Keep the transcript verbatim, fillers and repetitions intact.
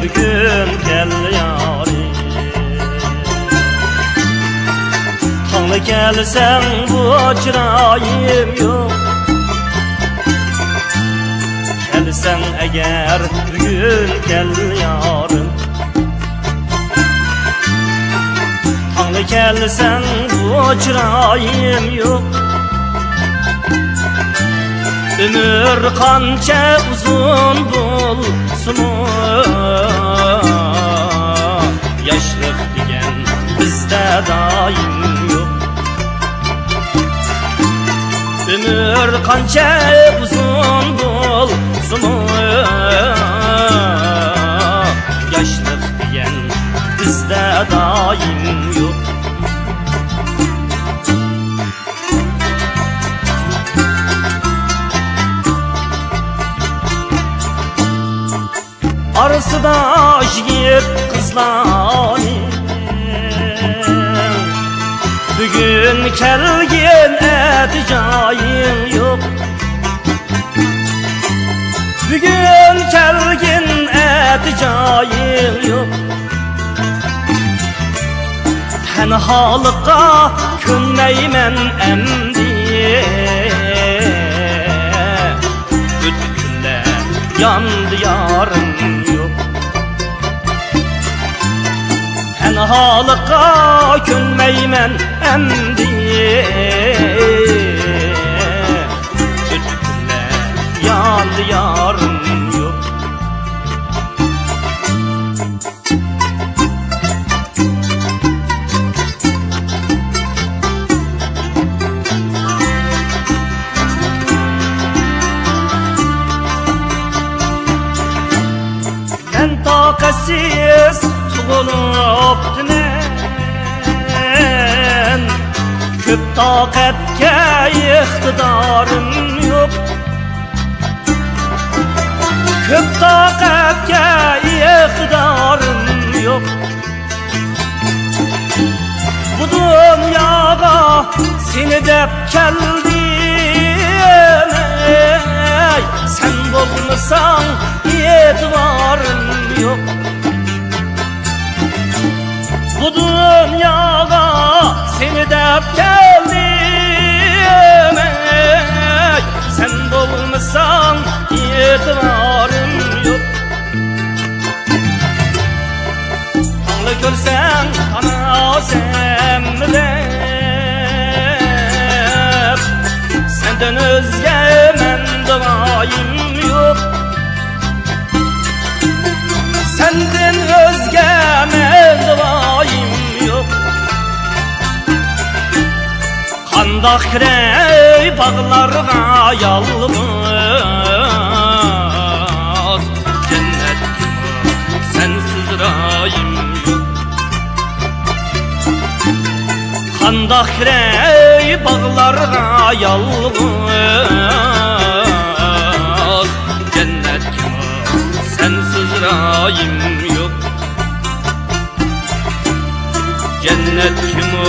بۈگۈن كەل يارىم. تاڭلا كەلسەڭ بۇ چىرايىم يوق. كەلسەڭ ئەگەر بۈگۈن كەل يارىم. تاڭلا كەلسەڭ بۇ چىرايىم يوق. ئۆمۈر قانچە ئۇزۇن بولسىمۇ، ياشلىق دېگەن بىزدە دائىم يوق. ئۆمۈر قانچە ئۇزۇن بولسىمۇ، ياشلىق دېگەن بىزدە دائىم يوق. ئارىسىدا يىگىت قىزلارنىڭ بۈگۈن كەلگىن ئەتە جايىڭ يوق. بۈگۈن كەلگىن ئەتە جايىڭ يوق. تەنھالىققا كۆنمەيمەن ئەمدى. ئۆتۈپ كۈنلەر ياندى يارىم يوق. تەنھالىققا كۆنمەيمەن ئەمدى. ئۆتۈپ كۈنلەر ياندى يارىم يوق. مەن تاقەتسىز تۇغۇلۇپتىمەن. كۆپ تاقەتكە ئىقتىدارىم يوق. كۆپ تاقەتكە ئىقتىدارىم يوق. بۇ دۇنياغا سېنى دەپ كەلدىم، ئەي، سەن بولمىساڭ ئېتىبارىم يوق. بۇ دۇنياغا سېنى دەپ كەلدىم، ئەي، سەن بولمىساڭ ئېتىبارىم يوق. تاڭلا كۆرسەڭ قاناسەم دەپ، سەندىن ئۆزگە مەندە ۋايىم يوق. سەندىن ئۆزگە مەندە ۋايىم يوق. قانداق كىرەي باغلارغا يالغۇز، جەننەتكىمۇ سەنسىز رايىم يوق. قانداق كىرەي باغلارغا يالغۇز، جەننەتكىمۇ سەنسىز رايىم يوق. جەننەتكىمۇ